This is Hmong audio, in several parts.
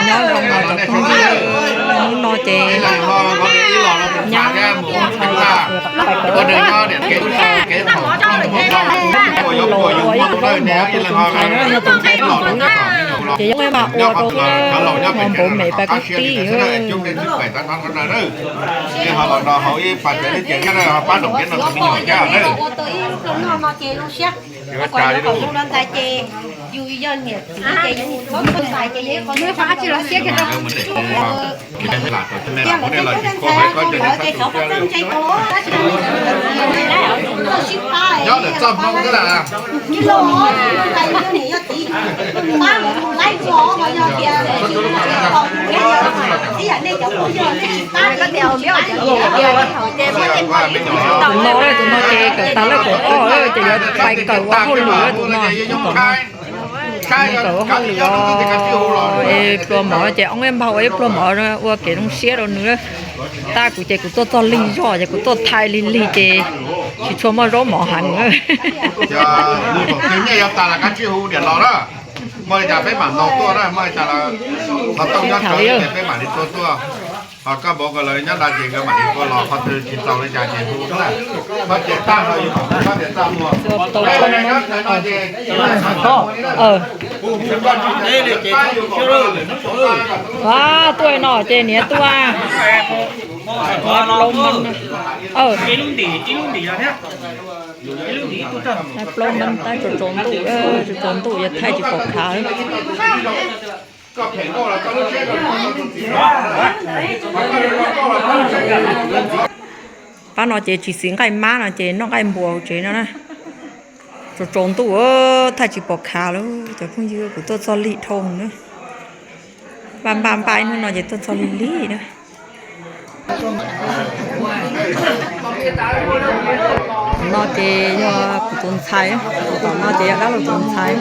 Nyob zoo os cov phooj ywg, hnub no ces nyab ho ua pais kawm ua hauj lwm, los ua ib tug tus mov tus ntxhais na, yog tus ntxhais los ces yog ua mas ua rau hmo npaum me pais koob tib. Nyob ntawm txoj hmoo xwb las. Tus no, tus no ces kawm tas lawm kaum ob lawm ces yuav pais kawm ua hauj lwm lawm tus no. Kawm ua hauj lwm os, pluas mov ces ob ib npag ua ib pluag mov ua kev zoo siab rau nws. Tab kuv ces kuv tuaj txog lig zog ces kuv tuaj thaij lig lig ces tsis tshua muaj zaub mov heev. Nyiaj yuav tas los kav tsij hu diam los na. Muaj li cas peb mam ntaus tuaj na, muaj li cas los qhov tau nyob tsawv ces peb mam li tua tuaj. Ho koj npaum ko lawv nyob nrad ces nkawd mam li tua los, qhov twg tsis txaus li cas ces hu na. Koj ces tag no yus mam hu koj tias tag mus. Tuaj no ces niam tuaj. Plaub meej tab tsaus tsaus ntuj, tsaus tsaus ntuj yuav thaij tsis pom khav. Pab no ces tsis xis nqaij mab no ces noj nqaij npua hauv tsev no na. Tsaus tsaus ntuj thaij tsis pom khav lawm cov phooj ywg, kuv tuaj txog lig dhau na. Npaj npaj npaj ib hnub no ces tuaj txog lig lig na. Tus no ces yog kuv tus ntxhais, tus tom no ces yog dab laug tus ntxhais.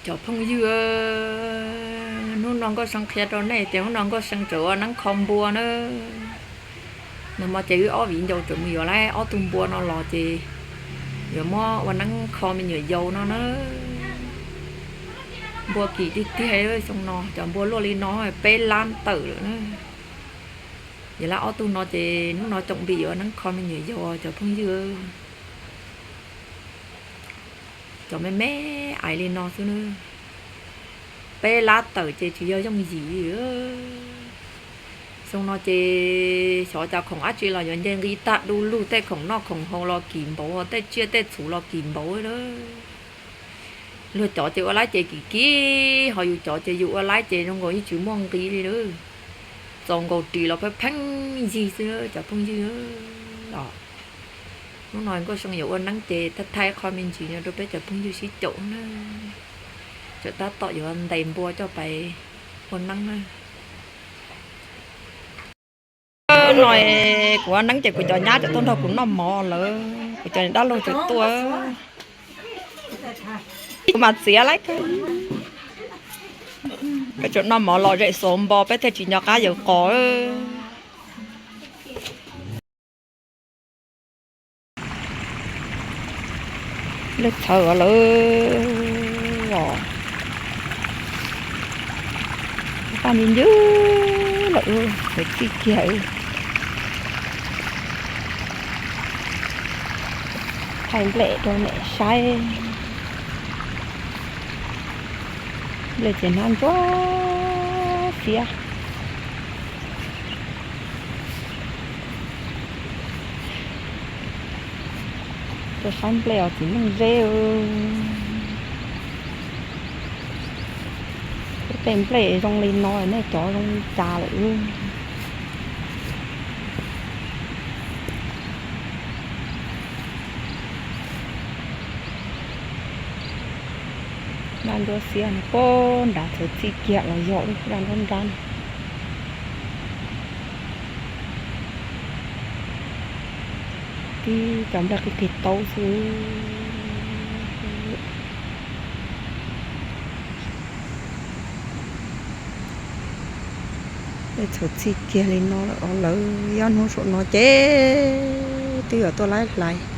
Cov phooj ywg, hnub no Nkauj See qhia rau nej tias hnub no Nkauj See tseem ua neeb kho npua na. Nag hmo ces wb ob viv ncaus tseem mus yuav lawm ob tug npua no los ces yuav muab ua neeb kho me nyuam yaus no na. Npua kim tiag tiag xyoo no, cov npua luaj li no peb lab tawm lawm na. Yuav lawm ob tug no ces hnub no tsoom npis yuav ua neeb kho me nyuam yaus cov phooj ywg. Cov me me ais li no xwb na, peb lab tawm ces tsis yog yooj yim li. Xyoo no ces xyov cas khoom dab tsi los yuav nce nqi tag du lug, tej khoom noj khoom haus los kim npaum, tej tsiaj tej txhuv los kim npaum lawm. Luag cov ces ua lab ces kim kim, ho yus cov ces yus ua lab ces zoo nkaus yeej tsis muaj nqi li lawm. Txaus nkaus ris los pheej pheej yig xwb cov phooj ywg os. Hnub no Nkauj See yuav ua neeb ces thaij thaij qho me ntsis no rau peb cov phooj ywg sib caum na. Tseem tab tom yuav ntes npua coj pais ua neeb na. No kuv ua neeb ces kuv cov nyab tseem tuaj nrog kuv noj mov lawm, kuv cov dab laug tseem tuaj. Kuv mas txiav lawm. Peb tseem noj mov lom zem xauv npo peb thiaj tsis nco qab yuav qos. Lawv txhawv lawm os. Paj ncw ncw lawm, txhawv txij kiag. Thaij nplej rau nej saib. Nplej ces hnab ntsuab xiab. Tuaj saib nplej os txiv neej zeb. Tej nplej zoo li no nej cov zoo li cas lawm. Dab ntsuab xiab no puag nrad txhawv txij kiag los yog dab ntsuab nrab no. Tib cov nplej qig qig taub xwb. Txhawv txhij kiag li no lawm os, lawv yog hnub saum no ces twb yuav tuaj laij hlais.